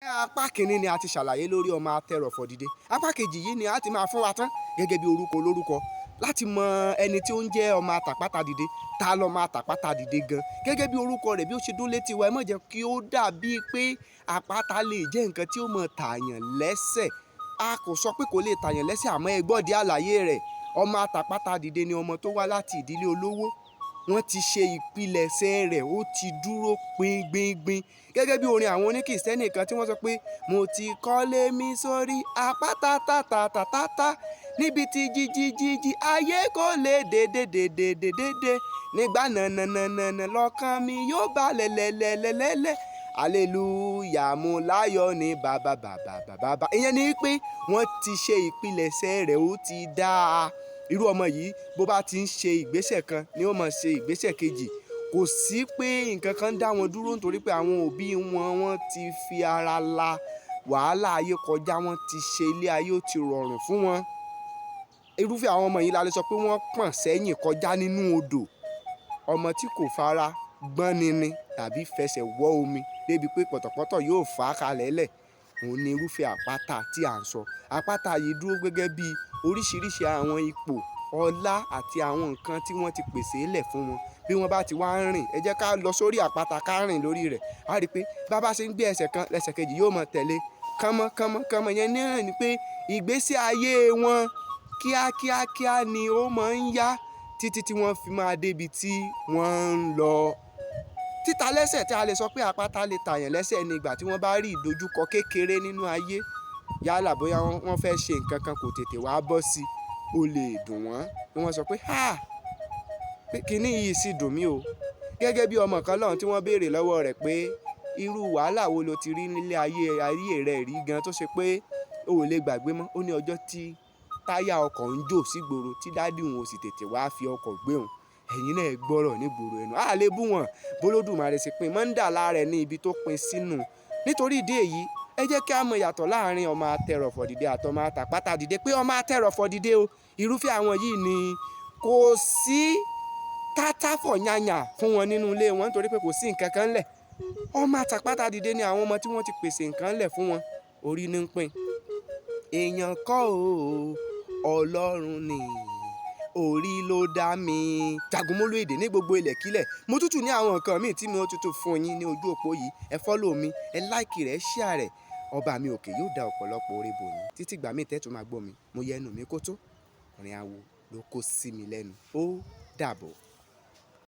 Apá kìíní ni a ti ṣàlàyé lórí ọmọ atẹrọ̀fọ̀ dìde. Apá kejì yìí ni a ti máa fún wa tán gẹ́gẹ́ bí orúkọ olórúkọ láti mọ ẹni tí ó ń jẹ́ ọmọ atàpátá dìde. Ta lọmọ atàpátá dìde gan? Gẹ́gẹ́ bí orúkọ rẹ̀ bí ó ṣe dún létí wa, ẹ má jẹ́ kí ó dàbí pé àpáta lè jẹ́ nǹkan tí ó mọ tààyàn lẹ́sẹ̀. A kò sọ pé kò lè tààyàn lẹ́sẹ̀, àmọ́ ẹ gbọ́ di àlàyé rẹ̀. Ọmọ atàpátá dìde ni ọmọ tó wá láti ìdílé olówó. Wọ́n ti ṣe ìpilẹ̀ṣẹ̀ rẹ̀, ó ti dúró gbingbingbin. Gẹ́gẹ́ bí orin àwọn oníkìrìsìtẹ́nì kan tí wọ́n sọ pé mo ti kọ́lé mi sórí àpáta tàtàtàtà níbi tí jíjíjíjí ayé kò lè dédédédédédé nígbà nànànànà lọ́kàn mi yóò balẹ̀ lẹ́lẹ́lẹ́lẹ́lẹ́, hallelujah, mo láyọ̀ ní bàbá bàbá bàbá. Ìyẹn ni pé wọ́n ti ṣe ìpilẹ̀ṣẹ̀ rẹ̀, ó ti dáa. Irú ọmọ yìí, bó bá ti ń ṣe ìgbésẹ̀ kan ni ó máa ṣe ìgbésẹ̀ kejì. Kò sí pé nǹkan kan dá wọn dúró nítorí pé àwọn òbí wọn, wọ́n ti fi ara la wàhálà ayé kọjá, wọ́n ti ṣe ilé ayé, ó ti rọrùn fún wọn. Irúfẹ́ àwọn ọmọ yìí la lè sọ pé wọ́n pọ̀n sẹ́yìn kọjá nínú odò. Ọmọ tí kò fara gbọ́n ni ni tàbí fẹsẹ̀ wọ́ omi débi pé pọ̀tọ̀pọ̀tọ̀ yóò fà á kalẹ̀ lẹ̀. Òun ni irúfẹ́ àpáta tí à ń sọ. Àpáta yìí dúró gẹ́gẹ́ bí oríṣiríṣi àwọn ipò ọlá àti àwọn nǹkan tí wọ́n ti pèsè lẹ̀ fún wọn. Bí wọ́n bá ti wá ń rìn, ẹ jẹ́ ká lọ sórí àpáta ká rìn lórí rẹ̀. A rí i pé bá bá ṣe ń gbé ẹsẹ̀ kan, lẹ́sẹ̀ kejì yóò máa tẹ̀lé kánmọ́ kánmọ́ kánmọ́. Ìyẹn náà ni pé ìgbésí ayé wọn kíákíákíá ni ó máa ń yá títí tí wọ́n fi máa débi tí wọ́n ń lọ. Títa lẹ́sẹ̀ tí a lè sọ pé àpáta lè tàyàn lẹ́sẹ̀ ní ìgbà tí wọ́n bá rí ìdojúkọ kékeré nínú ayé. Yálà bóyá wọ́n fẹ́ ṣe nǹkan kan kò tètè wá bọ́ sí, ó lè dùn wọ́n. Bí wọ́n sọ pé "háà, pé kíní yìí sì dùn mí o." Gẹ́gẹ́ bí ọmọ kan lọ́hùn tí wọ́n béèrè lọ́wọ́ rẹ̀ pé irú wàhálà wo lo ti rí nílé ayé, ayé rẹ rí gan tó ṣe pé o ò lè gbàgbé mọ́. Ó ní ọjọ́ tí táyà ọkọ̀ ń jò sígboro tí daddy òun ò sì tètè wá fi ọkọ̀ gbé òun. Ẹ̀yin náà gbọ́rọ̀ nígboro ẹnu. A lè bú wọn. Bólódùmarè ṣe pín mọ́ńdàlá rẹ̀ ní ibi tó pín sínú. Nítorí ìdí èyí, ẹ jẹ́ kí a mọ ìyàtọ̀ láàrin ọmọ atẹrọ̀fọ̀ dìde àti ọmọ atàpátá dìde, pé ọmọ atẹrọ̀fọ̀ dìde o. Irúfẹ́ àwọn yìí ni kò sí tátàfọ̀ yànyà fún wọn nínú ilé wọn nítorí pé kò sí nǹkan kan lẹ̀. Ọmọ atàpátá dìde ni àwọn ọmọ tí wọ́n ti pèsè nǹkan lẹ̀ fún wọn. Orí ní ń pín. Èèyàn kọ́ o, Ọlọ́run ni. Orí ló dá mi. Jagunmólú èdè ní gbogbo ilẹ̀kílẹ̀. Mo tútù ní àwọn nǹkan mi tí mo tútù fún yín ní ojú òpó yìí. Ẹ follow mi, ẹ like rẹ̀, ẹ share rẹ̀. Ọba mi òkè yóò dá ọ̀pọ̀lọpọ̀ oore bò yín. Títí ìgbà mí tẹ́tù máa gbọ́ mi. Mo yẹ ẹnu mi kó tó. Orin awo ló kó sí mi lẹ́nu. Ó dàbọ̀.